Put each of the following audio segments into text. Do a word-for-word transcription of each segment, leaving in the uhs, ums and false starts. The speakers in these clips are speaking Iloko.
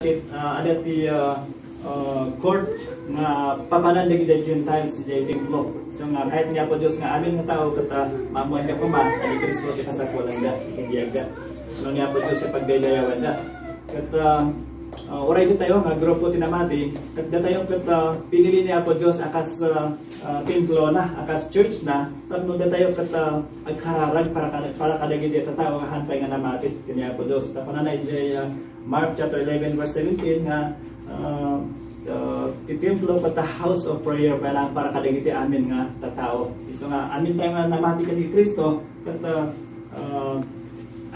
Ket, ah, adda ti, ah, ah, court nga papanan dagiti Gentiles idiay templo. So nga, kayat ni Apo Dios nga amin nga tao ket, ah, maammuanna koma a ni Cristo ti kasapulanda iti biagda. Ano ni Apo Dios ti pagdaydayawanda. Ket, ah, ah, uray datayo nga grupo ti namati, ket datayo ket, ah, pinili ni Apo Dios a kas, ah, ah, templo na, a kas church na, tapno datayo ket, ah, agkararag para kad-, para kadagiti tattao nga haan pay nga namati ken ni Apo Dios. Ta kunana idiay, ah, Mark chapter eleven, verse seventeen nga, ah, ah, ti templo ket ta house of prayer pay laeng para kadagiti amin nga tattao. Isu nga, amintayo nga namati ken ni Cristo, ket, ah, ah,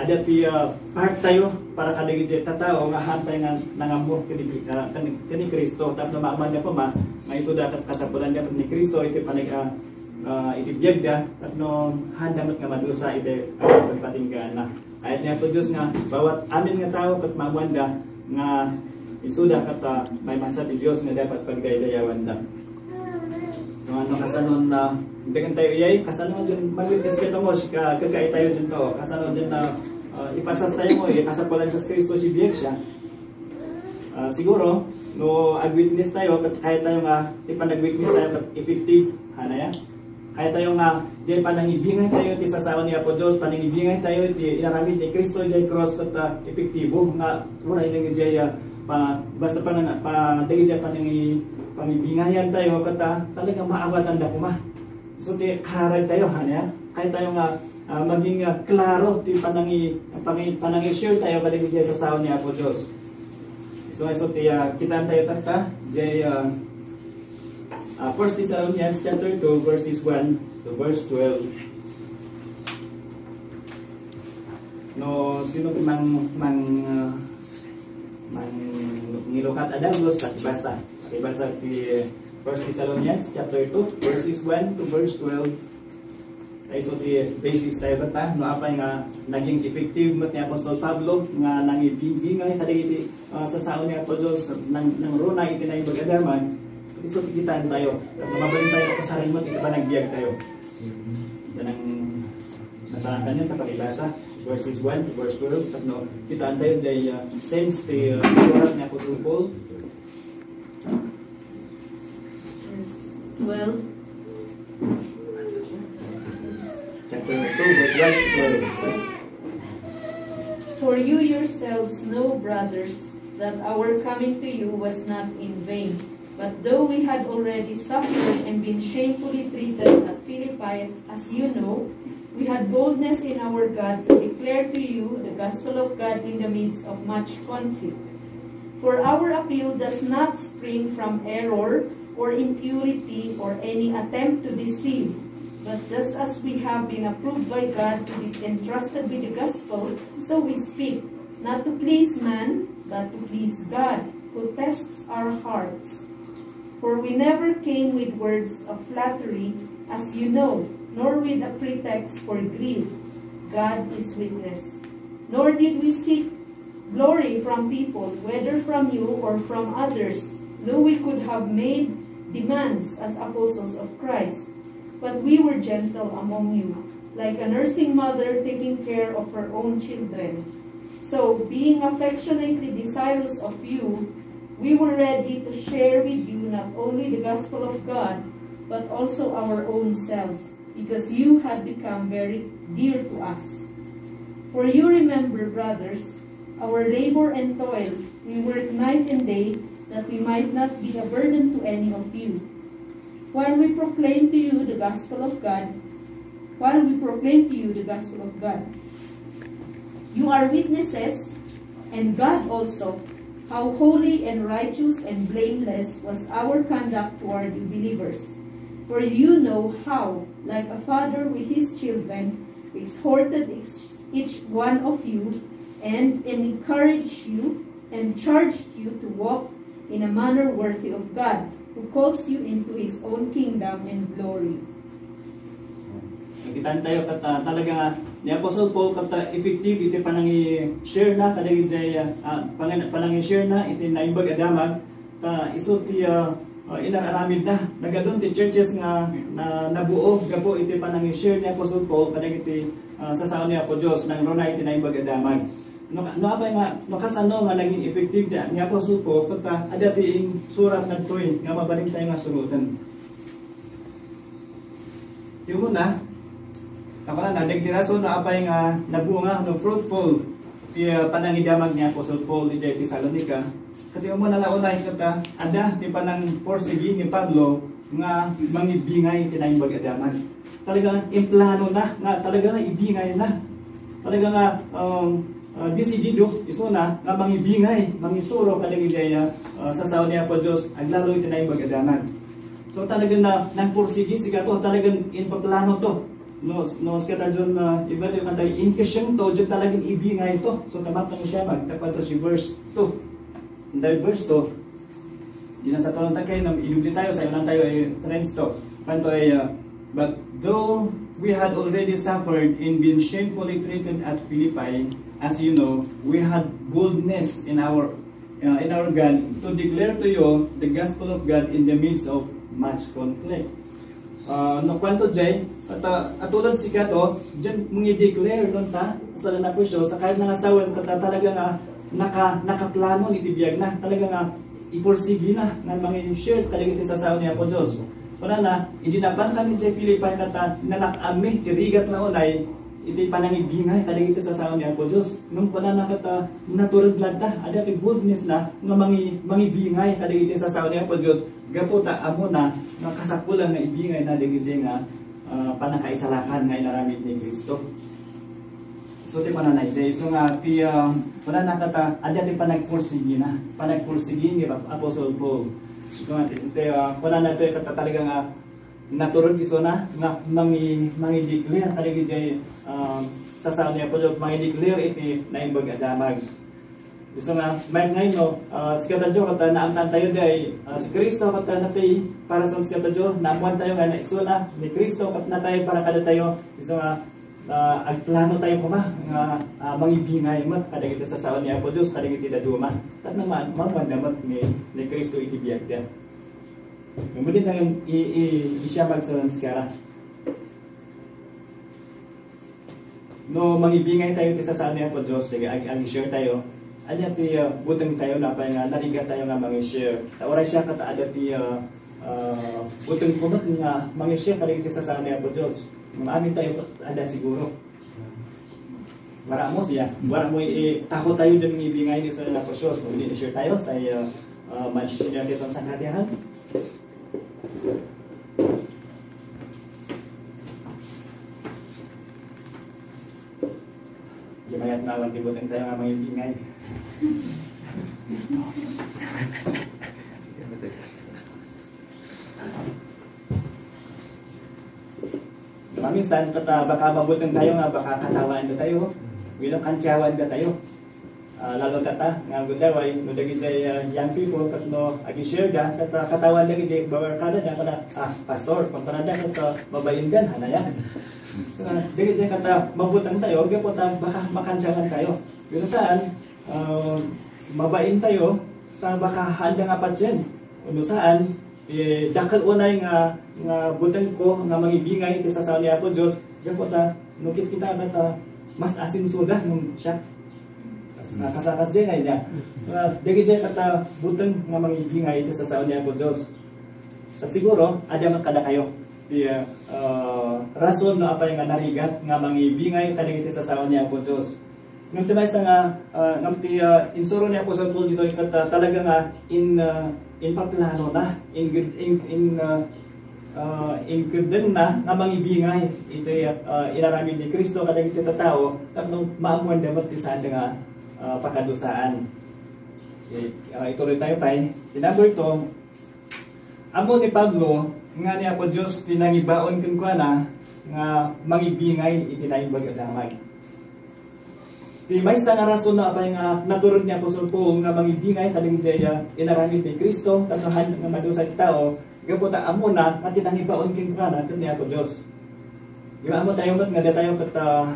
adda ti, ah, part tayo para kadagiti tattao nga haan pay nga nangammo ken ni, ah, ken, ken ni Cristo. Tapno maammuanna koma nga isuda ket kasapulanda ken ni Cristo iti panag-, ah, ah, iti biagda, tapno haanda met nga madusa iti pagpatinggaanna. Kayat ni Apo Dios nga bawat amin nga tao ket maammuanda nga isuda ket, ah, maymaysa ti Dios nga dapat pagdaydayawanda. So, ano, kasano na, dagitayo iyay, kasano nga dyan, mag-witness ka, Tongos, ka, kakaitayo dyan to, kasano dyan na, ah, ipasas tayo mo, eh, kasapulan sa Cristo si biag siya. Ah, siguro, no, ag-witness tayo, ket kayat tayo nga, ipanag-witness tayo, ket effective, hana ya? Kayat tayo nga, jay panangibingay tayo ti sasao ni Apo Dios, panangibingay tayo ti inaramid ni Cristo jay cross, ket, ah, epektibo nga, uray nga jay, ah, pa, basta pa, pa, dagiti panangi-, pangibingayan tayo, ket, ah, talaga maawatan da kuma. So, ti kararag tayo, hana ya? Kayat tayo nga, ah, maging, ah, klaro ti panangi-, pangi-, panangi-share tayo kadagiti sasao ni Apo Dios. So, so ti, ah, kitaan tayo tatta, jay, ah, ah, First Thessalonians chapter two, verses one to verse twelve. No, sino ti mang, mang, ah, mangilukat a dagus, pakibasa. Pakibasa ti First Thessalonians chapter two, verses one to verse twelve. Ay, so ti basis tayo ta, no, apay nga naging effective met ni Apostol Pablo nga nangibingbingay kadagiti, ah, sasao ni Apo Dios nang, nangruna iti Naimbag a Damag, isu ti kitaan tayo. Mabalin tayo kasarang met iti panagbiag tayo. Ita nang nasaan kanyan, ta pakibasa, verses one to verse twelve, tapno kitaan tayo jay, ah, sense ti, ah, surat ni Apostol Paul. Verse twelve. Chapter two, verse one to twelve. For you yourselves know, brothers, that our coming to you was not in vain. But though we had already suffered and been shamefully treated at Philippi, as you know, we had boldness in our God to declare to you the gospel of God in the midst of much conflict. For our appeal does not spring from error or impurity or any attempt to deceive, but just as we have been approved by God to be entrusted with the gospel, so we speak, not to please man, but to please God, who tests our hearts. For we never came with words of flattery, as you know, nor with a pretext for greed. God is witness. Nor did we seek glory from people, whether from you or from others, though we could have made demands as apostles of Christ. But we were gentle among you, like a nursing mother taking care of her own children. So, being affectionately desirous of you, we were ready to share with you not only the gospel of God, but also our own selves, because you had become very dear to us. For you remember, brothers, our labor and toil. We work night and day that we might not be a burden to any of you. While we proclaim to you the gospel of God, while we proclaim to you the gospel of God, you are witnesses, and God also, how holy and righteous and blameless was our conduct toward you believers. For you know how, like a father with his children, we exhorted each, each one of you and encouraged you and charged you to walk in a manner worthy of God, who calls you into His own kingdom and glory. Nakitaan tayo ket, ah, talaga nga ni Apostle Paul ket, ah, effective iti panangi-share na kadagiti, ah, ah, panang-, panangi-share na iti Naimbag a Damag, ta isu ti, ah, ah, inar-aramid na. Nagadun ti churches nga na, nabuo gapu iti panangi-share ni Apostle Paul kadagiti, ah, sasao ni Apo Dios nangruna iti Naimbag a Damag. No, no apay nga, no kasano nga naging effective ti ni Apostle Paul, ket, ah, adda ti insurat dagitoy nga mabalin tayo nga suroten. Ti umuna, kapanan, dagiti rason no apay nga nabunga, no fruitful, ti, ah, panangidamag ni Apostle Paul idiay Tesalonica. Ket ti umuna nga unay ket, ah, adda ti panangpursigi ni Pablo nga mangibingay ti naimbag a damag. Talaga nga implano na, nga talaga nga ibingay na. Talaga nga, um, ah, desidido, isuna, nga mangibingay, mangisuro kadagiti, ah, ah, sasao ni Apo Dios, aglalo iti naimbag a damag. So, talaga na, nagpursigi sikato, talagang inpaplano to. No, no, sikata John, ah, iba, di man tayo, inkasyon to, John talagang ibingay to. So, tamat ng siya, magtapat to si verse two. Dahil verse two, di na sa tulong tayo, nang idubli tayo, sa ilan tayo ay friends to. Panto ay, ah, "But though we had already suffered and been shamefully treated at Philippi, as you know, we had boldness in our, uh, in our God to declare to you the gospel of God in the midst of much conflict." Ah, no, kuanto jay, ket, ah, atulad sikato, jay mangi-declare no ta, sa na precious, ta kahit nga sawen, ket, ah, talaga nga naka-, nakaplano iti biag na, talaga nga ipursigi na, nga mangi-share kadagiti sasao ni Apo Dios. Kunana, idi napan kami jay Philippi, ket, ah, nanak-ammi ti rigat na unay, iti panangibingay kadagiti sasao ni Apo Dios. Ngem kunana ket, ah, natured latta, adda ti boldness na nga mangi-, mangibingay kadagiti sasao ni Apo Dios, gapu ta ammona nga kasapulan nga ibingay na dagiti nga, ah, panakaisalakan nga inaramid ni Cristo. So, ti kunana, isu nga ti, ah, kunana ket, ah, adda ti panagpursigi na, panagpursigi ni Apostle Paul. So, nga ti, ti, ah, kunana ti ket talaga nga natured isuna nga mangi-, mangi-declare kadagiti, ah, sasao ni Apo Dios, mangi-declare iti naimbag a damag. Isu nga, mayat nga inno, ah, sikatayo, ket naamtaantayo jay, ah, si Cristo, ket natay para sa sikatayo, naammoantayo nga isuna ni Cristo, ket natay para kadatayo, isu nga, ah, agplano tayo koma nga, ah, mangibingay met kadagiti sasao ni Apo Dios, kadagiti dadduma. Ket na ma-, maammoanda met ni, ni Cristo iti biagda. Ngem di tayo i-, i-, isiya magsalam sikara. No mangibingay tayo ti sasao ni Apo Dios, sige, ag-, ag-share tayo. Ania ti, ah, buteng tayo, napay nga narigat tayo nga mangi-share. Ta uray siya ket adda ti, ah, ah, buteng ko met nga mangi-share kadagiti sasao ni Apo Dios. Ngem amin tayo ket adda siguro. Wara mo siya. Wara mo i-, taho tayo jay mangibingay ti sasao ni Apo Dios. Kung di share tayo, say, ah, ah, man-share tayo sa katihan. Di mayat na awan ti buteng tayo nga mangibingay. Maminsan, ket, ah, baka mabuteng tayo nga baka katawaanda tayo, wenno kantiawaanda tayo. Ah, lalo tata, nga gundaway, no dagiti, ah, young people, ket no agi-share da, ket, ah, katawan dagiti barkada da, kada, "Ah, pastor, pagparada ket, ah, babain da, hanaya." So, ah, dagiti ket, ah, mabuteng tayo, gapu ta baka makantiawan tayo. Pero saan, ah, mabain tayo, ta baka haanda nga patien. Wenno saan, eh, dakkel unay nga, nga buteng ko nga mangibingay iti sasao ni Apo Dios, gapu ta, no kitkita ket, ah, mas asenso da, no siak. Kas-, ah, kas-, kas jay nga ida. Ah, dagiti ket, ah, buteng nga mangibingay iti sasao ni Apo Dios. Ket siguro, adda met kadakayo ti, ah, rason no apay nga narigat nga mangibingay kadagiti sasao ni Apo Dios. Ngem ti maysa nga, ah, ngem ti, ah, insuro ni Apostle Paul ditoy ket, ah, talaga nga in, ah, inpaplano na, in, in, in, ah, ah, inkeddeng na nga mangibingay iti, ah, inaramid ni Cristo kadagiti tattao tapno maammoanda met ti saan nga, ah, pakadusaan. Si, ah, ituloy tayo pay. Ti number two, ammo ni Pablo nga ni Apo Dios ti nangibaon kenkuana nga mangibingay iti naimbag a damag. Ti maysa nga rason no apay nga natured ni Apostol Paul nga mangibingay kadagiti inaramid ni Cristo tapno haanda nga madusa ti tao, gapu ta ammona nga ti nangibaon kenkuana ket ni Apo Dios. Di ba, ammo tayo met nga datayo ket, ah,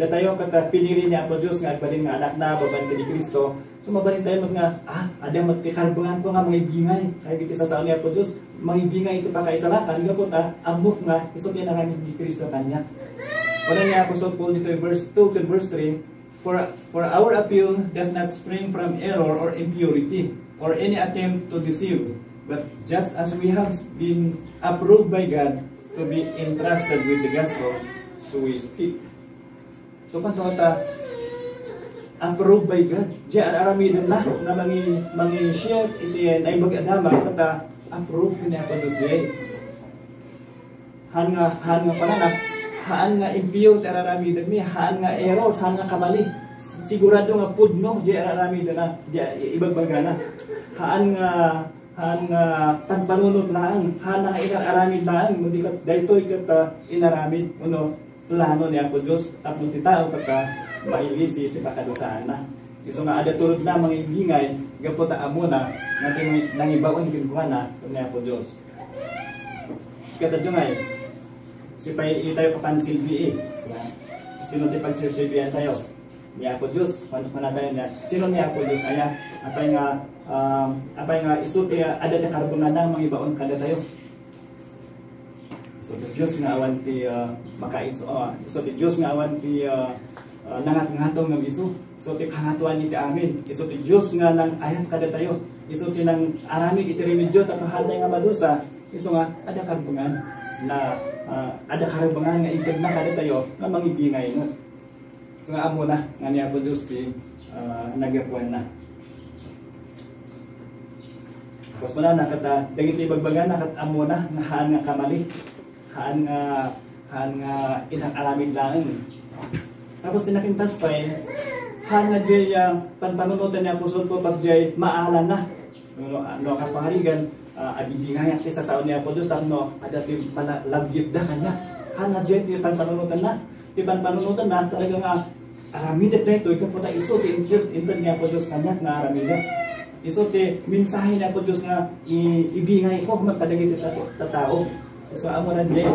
datayo ket, ah, pinili ni Apo Dios nga agbalin nga anakna babaen ken ni Cristo. So, mabalin tayo met nga, ah, adda met ti karbengan ko nga mangibingay kadagiti sasao ni Apo Dios. Mangibingay iti pakaisalakan, gapu ta ammok nga isu ti inaramid ni Cristo kaniak. Kuna ni Apostol Paul ditoy verse two ken verse three, For, for our appeal does not spring from error or impurity or any attempt to deceive, but just as we have been approved by God to be entrusted with the gospel, so we speak. So, kanto ta, approved by God. Di ar-aramiden na, na mangi-, mangi-share iti Naimbag a Damag, kata, approved ni Apo Dios diay. Haan nga, haan nga panana, haan nga impure ti ar-aramiden mi, haan nga error, haan nga kamali. Sigurado nga pudno, di ar-aramiden na, di ibagbagana. Haan nga, haan nga panpanunot laeng, haan nga inar-aramid laeng, no di ket daytoy ket, ah, inaramid, wenno plano ni Apo Dios tapno ti tao ket, ah, mailisi ti pakadusaanna. Isu nga adda turod na mangibingay gapu ta ammona nga ti nangibaon kenkuana ket ni Apo Dios. Sikatayo ngay, sipay itayo papansilbii. Sino ti pagserserbian tayo? Ni Apo Dios. Pan-, panatayan niya. Sino ni Apo Dios? Aya, apay nga, um, apay nga isu ti, uh, adda ti karbenganna mangibaon kadatayo. Isu ti Dios nga awan ti, uh, makaisu, uh, isu ti Dios nga awan ti, uh, uh, nangatngato ngem isu. Isu ti kangatoan iti amin. Isu ti Dios nga nang-ayat kadatayo. Isu ti nang-aramid iti remedio tapno haantayo nga madusa. Isu nga adda karbengan na, uh, adda karbengan nga intedna kadatayo nga mangibingay no. So nga ammona nga ni Apo Dios ti, ah, naggapuanna. Tapos kunana ket, ah, dagiti ibagbagana ket ammona nga haan nga kamali, haan nga, haan nga inak-aramid laeng. Tapos ti napintas pay, haan nga diay, ah, panpanunotan ni Apostol Paul ket diay maalanna. No, no, kas pangarigan, ah, agibingayak ti sasao ni Apo Dios tapno adda ti pala-, laggipda kaniak. Haan nga diay ti panpanunotanna. Ti panpanunotanna, talaga nga aramidek daytoy, gapu ta isu ti inted, inted ni Apo Dios kaniak nga aramidek. Isu ti mensahe ni Apo Dios nga i-, ibingayko met kadagiti tato-, tattao. So, ammona diay,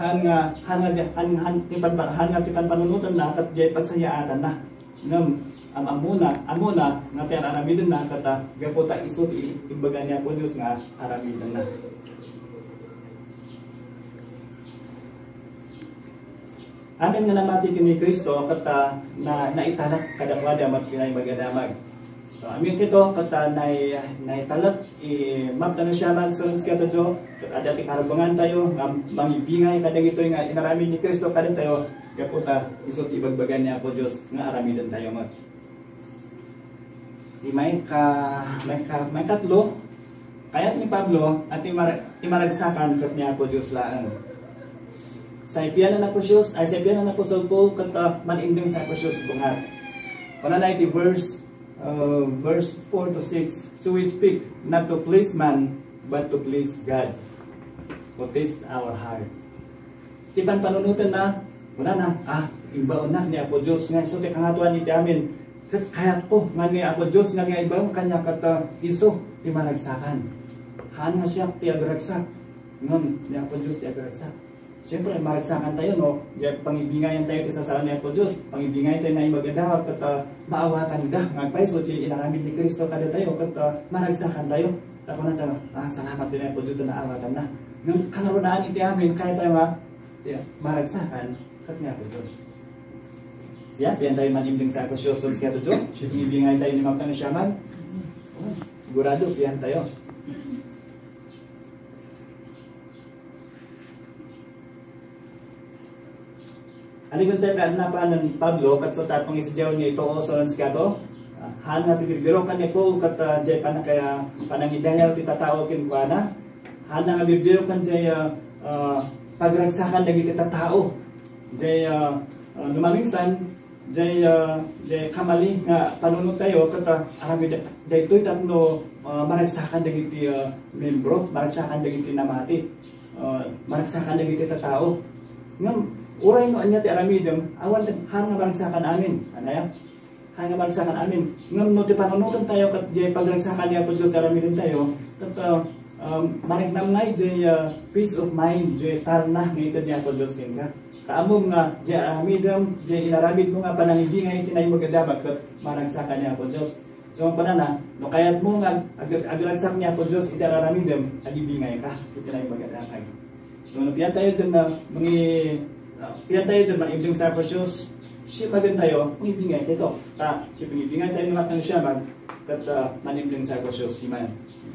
haan nga, haan nga diay, haan, haan, ti panpa-, haan nga ti panpanunotanna, ket diay pagsayaatanna. Ngem, am-, ammona, ammona nga ti ar-aramidenna ket, ah, gapu ta isu ti imbaga ni Apo Dios nga aramidenna. Amin nga namati ken ni Cristo ket, ah, na, naitalek kadakuada met ti Naimbag a Damag. So, amin kito ket, ah, nai-, naitalek i mapda nga siya nga agsurun sikatayo, ket adda ti karbengan tayo nga mangibingay kadagitoy nga inaramid ni Cristo kadatayo, gapu ta isu ti ibagbaga ni Apo Dios nga aramiden tayo met. Ti maika-, maika-, maikatlo, kayat ni Pablo a ti mar-, ti maragsakan ket ni Apo Dios laeng. Saipian ni Apo Dios, ay, saipian ni Apostol Paul ket, ah, man-indeng ni Apo Dios bungat. Kunana iti verse Uh, verse four to six, "So we speak not to please man, but to please God, who tests our heart." Ti panpanunotanna, kunana, ah, imbaonnak ni Apo Dios nga isu ti kangatoan iti amin. Ket kayatko nga ni Apo Dios nga, nga imbaon kaniak ket, uh, isu ti maragsakan. Haan nga siak ti agragsak, ngem ni Apo Dios ti agragsak. Siyempre, maragsakan tayo, no? Diay pangibingayan tayo ti sasao ni Apo Dios. Pangibingay tayo Naimbag a Damag ket, ah, maawatan da nga agpayso ti inaramid ni Cristo kadatayo ket, ah, maragsakan tayo. Ta kunana tayo, "Ah, salamat ken Apo Dios ta naawatanna." Ngem kangrunaan iti amin, kayat tayo nga, yeah, maragsakan ket ni Apo Dios. Siya, pian tayo man-indeng ni Apo Dios, so, siya to, Dios, siya pangibingay tayo ni Magkano Siya man. Oh, sigurado, pian tayo. Aliwan sa ikaadna pa ni Pablo, ket sa tapang isu diay ni Tooso ken sikato, ah, haan nga ti birbirokan ni Paul ket, ah, diay panaka-, panangidayaw ti tattao kenkuana. Haan nga birbirokan diay, ah, ah, pagragsakan dagiti tattao. Diay, ah, ah, no maminsan, Jay, ah, jay kamali nga panunot tayo ket, ah, aramid daytoy tapno, ah, maragsakan dagiti, ah, membro, maragsakan dagiti namati, ah, maragsakan dagiti tattao. Ngem, uray no ania ti aramidem, awan ket haan nga maragsakan amin. Ania? Haan nga maragsakan amin. Ngem no ti panunoten tayo ket jay pagragsakan ni Apo Dios ti aramiden tayo, ket, ah, um, mariknam ngay jay, ah, peace of mind, jay talna nga ited ni Apo Dios kenka. Ta ammom nga, jay aramidem, jay inaramidmo nga panangibingay iti naimbag a damag ket maragsakan ni Apo Dios. So, kunana, no kayatmo nga ag-, agragsak ni Apo Dios iti ar-aramidem, agibingayka iti naimbag a damag. So, no pian tayo dyan nga mangi-, ah, pian tayo dyan mangibling sa Apo Dios, Simagen tayo, ngibingay tayo. Ta, siya ngibingay tayo nga matang siya man, kat, ah, manimling sa negosyo siman.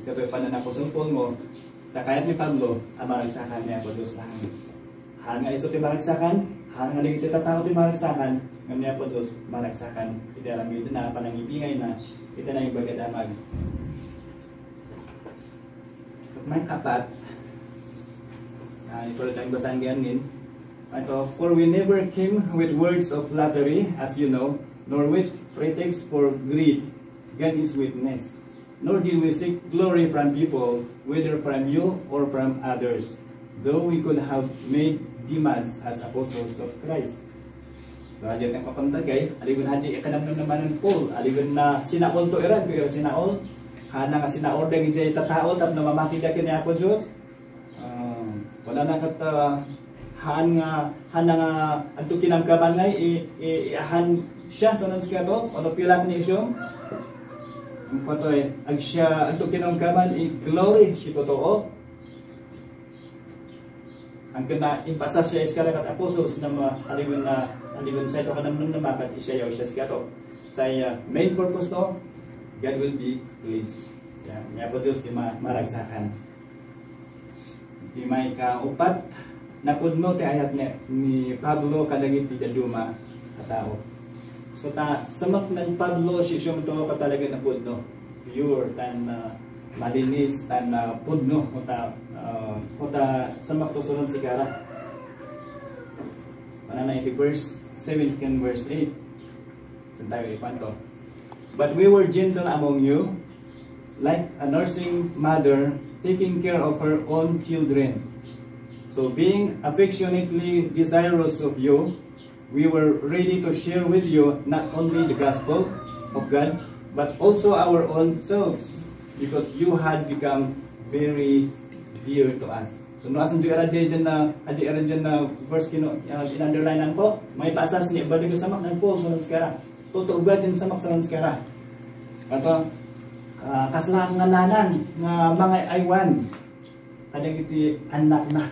Katoy pa na nakusong Paul mo, ta kayat ni Pablo, a maragsakan ni Apo Dios lang. Haan nga isu ti maragsakan, haan nga dagiti tattao ti maragsakan, ngem ni Apo Dios maragsakan. Iti aramid na, panangibingay na, iti nangibagdamag. May kapat, ah, ito lang basang ganin. Ito, "For we never came with words of flattery, as you know, nor with pretext for greed. God is witness. Nor did we seek glory from people, whether from you or from others, though we could have made demands as apostles of Christ." So, haji nga papantagai, aliwen haji ikanamnamnaman ni Paul, aliwen na sinaol to ira, to ira sinaol, hana nga sinaol dagiti tattao tapno mamakida ken ni Apo Dios. Ah, wala na ket, ah, haan nga, haan nga adto kinamkaman nga i, i, i, haan siya, so, nan sikato, o no pilak ni isyo. Ang patoy, ag siya, adto kinamkaman i glory, si totoo. Ang kena impasas siya iskara kat apostles na ma-, aliwen na, aliwen sa ito kanam nung namakat isya yaw siya sikato. Sa iya main purpose to, God will be pleased. Siya, niya po Diyos di ma-, maragsakan. Di may kaupat, napudno ti ayat ni, ni Pablo kadagiti daduma a tao. So ta, samak ni Pablo, siya siya to katalaga napudno. Pure, tan, ah, malinis, tan, ah, pudno, o ta, ah, o ta samak to sunon sigara. Manana iti verse seven ken verse eight. Saan tayo ipanto? "But we were gentle among you, like a nursing mother taking care of her own children. So being affectionately desirous of you, we were ready to share with you not only the gospel of God, but also our own selves, because you had become very dear to us." So, no, asan di ara dyan na, asan di ara dyan na verse kino, ah, in-underline ko, may pasas ni, balik sa mak ng Paul, sa Lanskara. Totoo ba dyan sa mak sa Lanskara? Ato, ah, kasla nga nanan, nga mga aywan. Kadagiti annakna.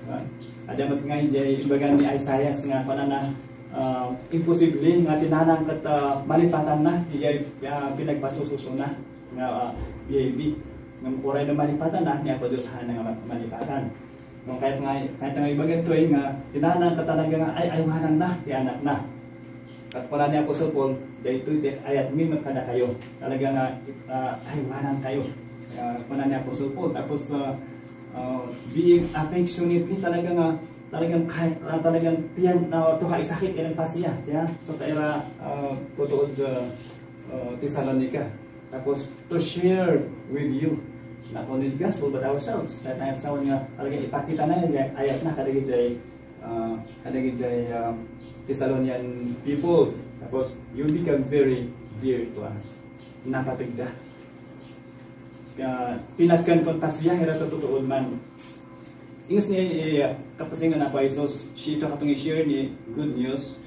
Ah, ada met nga idiay imbaga ni Isaias nga kunana, ah, imposible nga ti nanang ket, ah, malipatanna, idiay, ah, pinagpasususona nga, ah, B I B. Ngem uray no malipatanna, ni Apo Dios hana nga ma-, malipatan. Ngem kayat nga, kayat nga ibaga toy nga ti nanang ket talaga nga ay-aywananna ti annakna. Ket kuna ni Apostol Paul, "Daytoy ti ayatmi met kadakayo." Talaga nga, ah, aywanankayo. Ah, kuna ni Apostol Paul. Tapos, ah, ah, being affectionately, talaga nga, talagang kay-, ah, talagang pian, ah, to kaisakit, ilang pasiya, siya. So, ta ira, ah, tutuod, ah, ah, Tesalonica. Tapos, to share with you, not only the gospel, but ourselves. Kaya tayo sa nga, talagang ipakita na yan, ayat na, kadagiti ah, kadagiti, ah, Thessalonian people. Tapos, "You become very dear to us." Napatagda. Ah, pinatkan kon pasiya, ira to tutuod man. Ingus ni, eh, kapasingan na Jesus, siya ito katong i-share ni good news.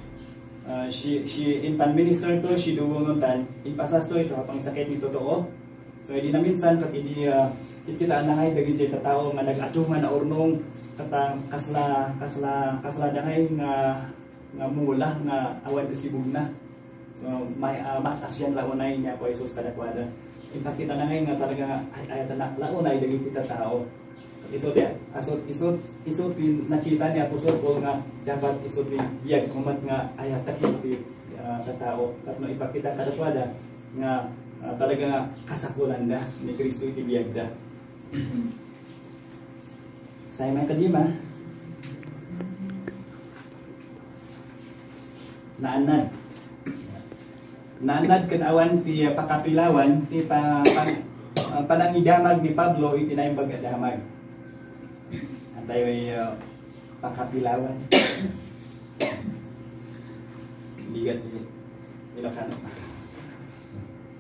Ah, si, si in pan minister to, si duwongon tan, impasas to, ito katong sakit ni totoo. So, idi naminsan, ket idi, ah, kitkitaenna ngay dagiti tattao nga nag-adu nga naurnong, ket, ah, kasla, kasla, kasla da ngay nga, nga mula nga awan ti sibugna. So, may, ah, mas asian la unay ni Apo Jesus kadakuada. Impakitana ngay nga talaga nga ay-, ayatna la unay dagiti tattao. Isu ti, asu-, isu, isu ti nakita ni Apostol Paul nga dapat isu ti biag, umat nga ayatek ti, ah, tattao. Tapno ipakita kadakuada nga, ah, talaga nga kasapulan da ni Cristo iti biag da. Say may kadima. Naannad. Naannad ken awan ti pakapilawan ti pa-, pan-, ah, panangidamag ni Pablo iti Naimbag a Damag. Antayo, ah, pakapilawan. Ligat ni Ilocano.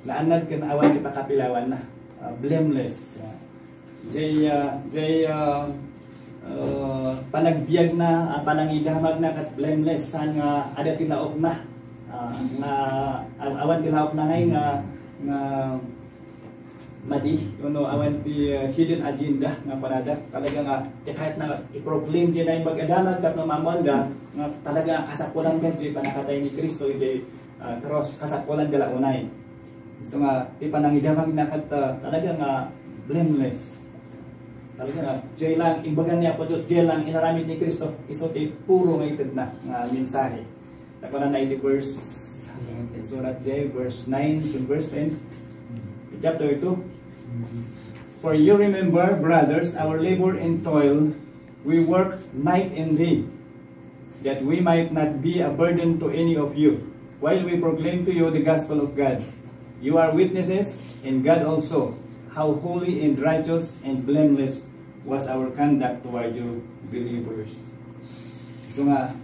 Naannad ken awan ti pakapilawan na. Ah, blameless. Ah, Jay, ah, jay, ah, ah, panagbiagna, ah, panangidamagna ket blameless, saan nga adda ti laokna. Ah, nga aw-, awan ti laokna ngay nga, nga, Madi, no, awan ti, uh, hidden agenda nga panada. Talaga nga, ti kayatna nga i-proclaim diay Naimbag a Damag tapno maammoanda nga talaga nga kasapulan nga diay panakatay ni Cristo diay, uh, cross, kasapulan dala unay. So nga, ti panangidamagna ket, uh, talaga nga blameless. Talaga nga, diay lang, imbaga ni Apo Dios, diay lang inaramid ni Cristo, isu ti puro nga itedna nga mensahe. Takunan na iti verse, isurat diay, verse nine to verse ten, chapter two. For you remember, brothers, our labor and toil, we work night and day, that we might not be a burden to any of you, while we proclaim to you the gospel of God. You are witnesses, and God also, how holy and righteous and blameless was our conduct toward you believers. So nga,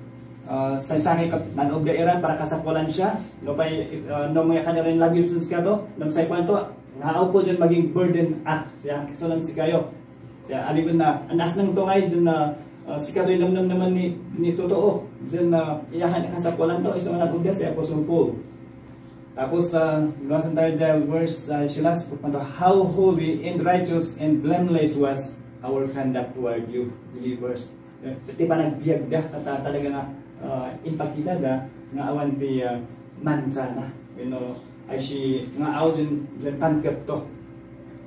uh, say-say ket man-obra ira para kasapulan siya. No pay, uh, no mga kanira in love you since kato, no say kuanto, nga ako diay maging burden, ah, siya, so lang si kayo. Siya, aliwen na, anas nang to ngay, diay na, uh, si kato yung namnam naman ni, ni totoo. Diay na, iyakan kasapulan to, isang anak obra si Apostle Paul. Tapos, uh, luwasan tayo diay verse, uh, silas, how holy and righteous and blameless was our conduct toward you, believers. Eh, ti panagbiagda, ta-, talaga nga, uh, impakita da nga awan ti, uh, mansa na. You know, ay si, nga aw diay, diay panggap to.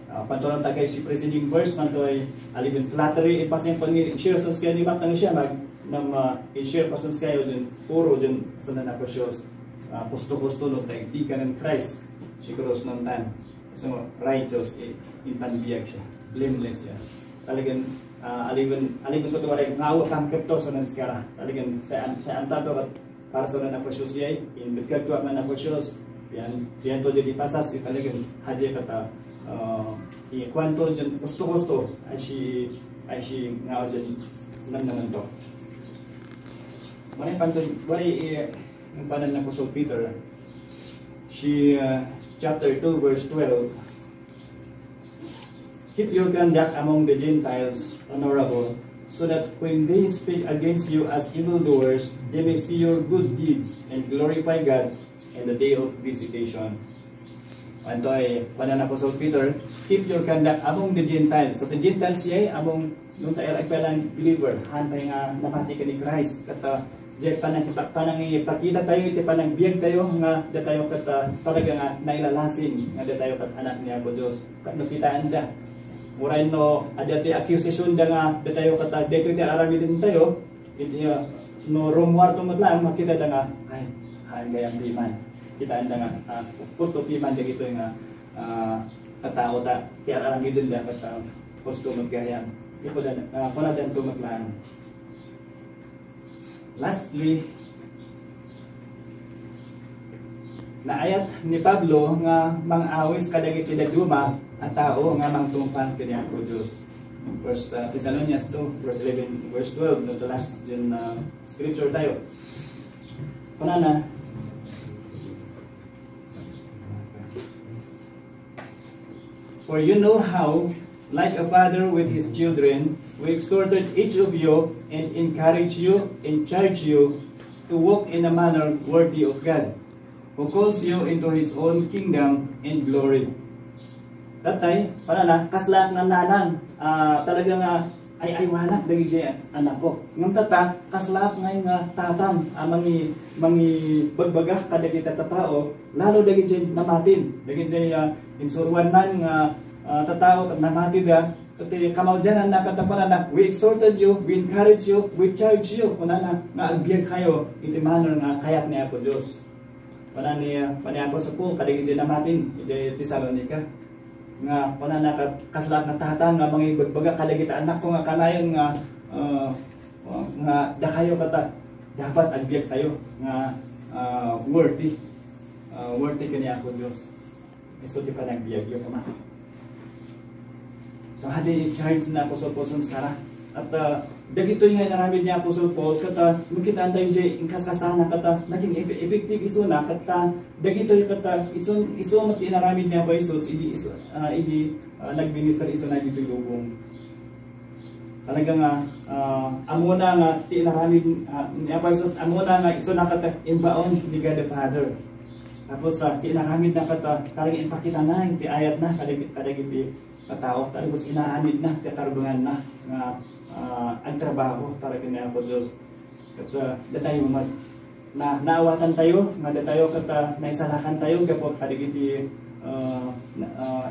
Uh, pantulan ta kay si preceding verse, pantuay, aliwen flattery, ipasempon ni, share sa kaya ni Matang siya, mag, nam, uh, i-share pa sa kaya diay, puro diay, sa na Apostle. Ah, husto-husto no, taigdi ka ng Christ, si Cruz Montan. So, righteous, eh, intan biag siya. Blameless siya. Talagan, ah, aliwen, aliwen sa tuwaray, nga awa pang kepto, so, nan skara. Talagan, sa, sa antato, para sa nan apostles siya, in, kepto at nan apostles, yan, yan to, jadi pasas, yung talagan, hadya kata, ah, i-, kwanto diay, husto-husto, ay si, ay si, nga, diay, nan naman to. Maray panto, maray, eh, Ang panan ni Apostle Peter, si, uh, chapter two, verse twelve, "Keep your conduct among the Gentiles honorable, so that when they speak against you as evildoers, they may see your good deeds and glorify God in the day of visitation." Anto ay, panan ni Apostle Peter, "Keep your conduct among the Gentiles." So, the Gentiles, siya ay among, nung tayo ay palang believer, han tayo nga namati ken ni Christ. Ket, ah, diay panang-, panangipakita tayo, iti panangbiag tayo, nga datayo ket, ah, talaga nga nailalasing, nga datayo ket anak ni Apo Dios. Ket no kitaen da, uray no, adda ti accusation da nga datayo ket, ah, daytoy ti aramiden tayo, Iti, ah, no, rummuarto met laeng, makita da nga, ay, haan gayam piman. Kitaen da nga, ah, husto piman dagitoy nga, ah, tattao ta, ti ar-aramiden da ket, ah, husto met gayam. Ikudan, ah, kunadanto met laeng. Lastly, naayat ni Pablo nga mangawis kadagiti dadduma a tao nga mangtungpal ken ni Apo Dios. First, uh, Thessalonians two, verse eleven, verse twelve, no, the last diay, uh, scripture tayo. Kunana, "For you know how, like a father with his children, we exhorted each of you and encourage you and charge you to walk in a manner worthy of God, who calls you into his own kingdom and glory." Tatay, panana, kasla nga nanang, ah, talaga nga ay-aywanak dagiti anakko. Ngem tatta, kaslaak ngay nga tatang a mangi-, mangibagbaga kadagiti tattao, lalo dagiti namatin, dagiti, ah, insuroannan nga, ah, tattao ket namatida, ket ti kamaudiananna ket panana, "We exhorted you, we encourage you, we charge you," kunana, nga agbiagkayo iti manner nga kayat ni Apo Dios. Kuna ni, kuna ni Apostle Paul kadagiti namatin idiay Tesalonica, nga kunana, "Kat-, kasla nga tatang nga mangibagbaga kadagiti anakko nga kanayon nga, ah, nga dakayo kata, dapat agbiagtayo nga, ah, worthy, ah, worthy ken ni Apo Dios." Isu ti panagbiagyo, koma. So, hadi charge ni Apostle Paul sa kara. At, ah, dagitoy nga inaramid ni Apostle Paul, ket, ah, makitaentayo diay inkaskasana, ket, ah, naging efe-, effective isuna, ket, ah, dagitoy, ket, ah, isu, isu met inaramid ni Apo Jesus, idi, isu, ah, idi, ah, nagminister isuna ditoy lubong. Talaga nga, ah, amuna nga ti inaramid, ah, ni Apo Jesus, amuna nga isuna ket imbaon ni God the Father. Tapos, ah, ti inaramidna ket, ah, talaga impakitana iti ayatna kadag-, kadagiti tao. Tapos inaramidna ti karbenganna nga, ah, agtrabaho para ken ni Apo Dios. Ket, ah, datayo met, na, naawatantayo nga datayo ket, ah, naisalakantayo gapu kadagiti, ah, na, ah,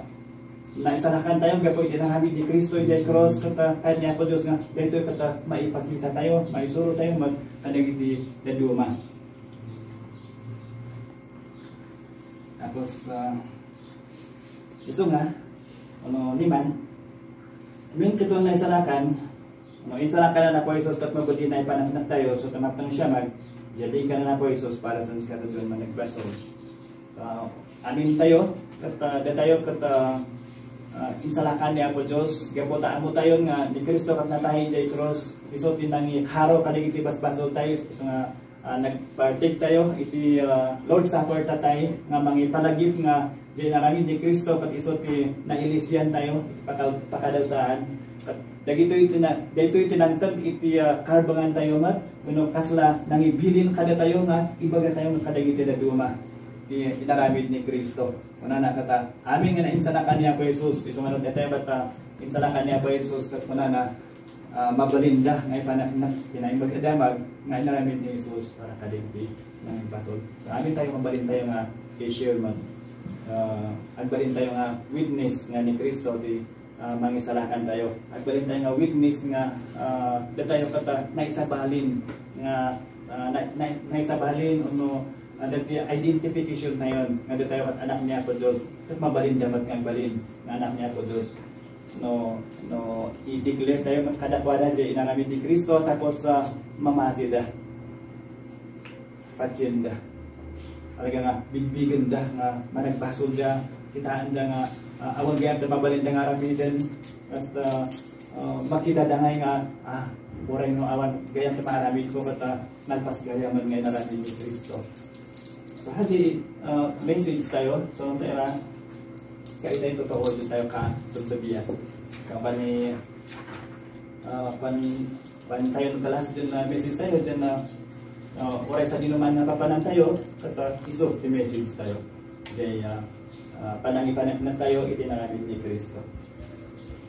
naisalakantayo gapu iti inaramid ni Cristo idiay krus ket, ah, kayat ni Apo Dios nga daytoy ket, ah, maipakitatayo, maisurotayo met kadagiti dadduma. Tapos, ah, isu nga, ano, niman, amin ket naisalakan, no, insalakan ni Apo Jesus ket mabalin ti paneknektayo, so, ta napno siya mag-, jadi ka ni Apo Jesus para sa kadadduma a managbasol. So, amintayo, ket, ah, datayo, ket, ah, ah, insalakan ni Apo Dios, gapu ta ammotayo nga ni Cristo ket natahi idiay krus, isu ti nangikaro kadagiti basbasoltayo, isu nga, ah, nagpartake tayo iti, ah, Lord's Supper tatay nga mangipalagip nga diay inaramid ni Cristo ket isu ti nailisiantayo iti pakal-, pakadusaan. Ket dagitoy ti na-, daytoy ti nangted iti, ah, karbengantayo met wenno kasla nangibilin kadatayo nga ibagatayo kadagiti dadduma ti inaramid ni Cristo. Kunana kata, amin nga nainsalakan ni Apo Jesus, isu nga no datayo met, ah, insalakan ni Apo Jesus, ket kunana, ah, mabalinda nga ipaneknek ti Naimbag a Damag nga inaramid ni Jesus para kadagiti nangimbasol. So, amintayo, mabalintayo nga i-share man. Ah, agbalintayo nga witness nga ni Cristo ti, ah, mangisalakantayo. Agbalintayo nga witness nga, ah, datayo ket, ah, naisabalin nga, ah, na, na, naisabalin wenno, ah, dati identification tayo nga datayo ket anak ni Apo Dios. Ket mabalinda met nga agbalin nga anak ni Apo Dios. No, no, i-declare tayo kadakuada diay inaramid ni Cristo, tapos, ah, mamatida. Patienda. Talaga nga, bigbigenda nga managbasolda, kitaenda nga, ah, awan gayam ti mabalinda nga aramiden, ket, ah, ah, makitada ngay nga, ah, uray no awan gayam ti maaramidko, ket, ah, nalpas gayamen nga inaramid ni Cristo. So, hadi, ah, message tayo. So, ang tera, kaita yung totoo, dyan tayo ka, sasabihan. Kapag ni, ah, pan, pan tayo ng kalas dyan na message tayo, dyan na, ah, oray sa dinuman nga papanantayo, ket, ah, isu ti message tayo. Jay, ah, ah, panangipaneknek tayo, iti inaramid ni Cristo.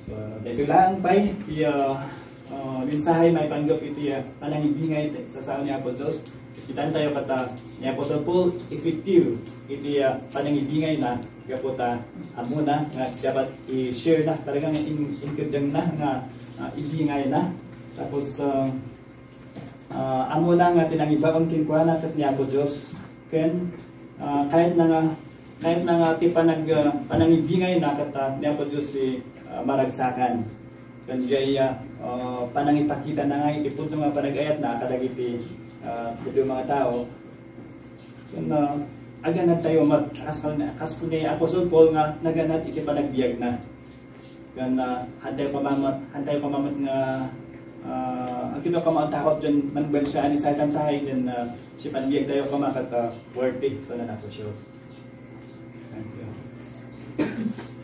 So, dito lang, pay, ti, ah, ah, mensahe maipanggep iti, ah, panangibingay sa sao ni Apo Dios. Kitan tayo kata ni Apostle Paul, effective iti, ah, panangibingay na, gapu ta, amuna nga dapat i-share na, talaga nga in-, inkeddeng na nga, ah, ibingay na. Tapos, ah, ah, amuna nga ti nangibaon kenkuana ket ni Apo Dios. Ken, ah, kayat na nga, kayat na nga ti panag-, ah, panangibingay na ket, ah, ni Apo Dios ti, ah, maragsakan. Ken jay, ah, ah, panangipakita na nga iti pudno nga panagayat na kadagiti, ah, pudno nga tao. Ken, ah, aganad tayo met, kas, kas ni Apostle Paul nga naganad iti panagbiag na. Ken, ah, hantayo koma met, hantayo koma met nga, ah, agkitayo koma takot dyan, manbansa ni Satan sahay dyan, ah, sipan biag tayo koma ket, ah, worthy, so, na Apo Dios. Thank you.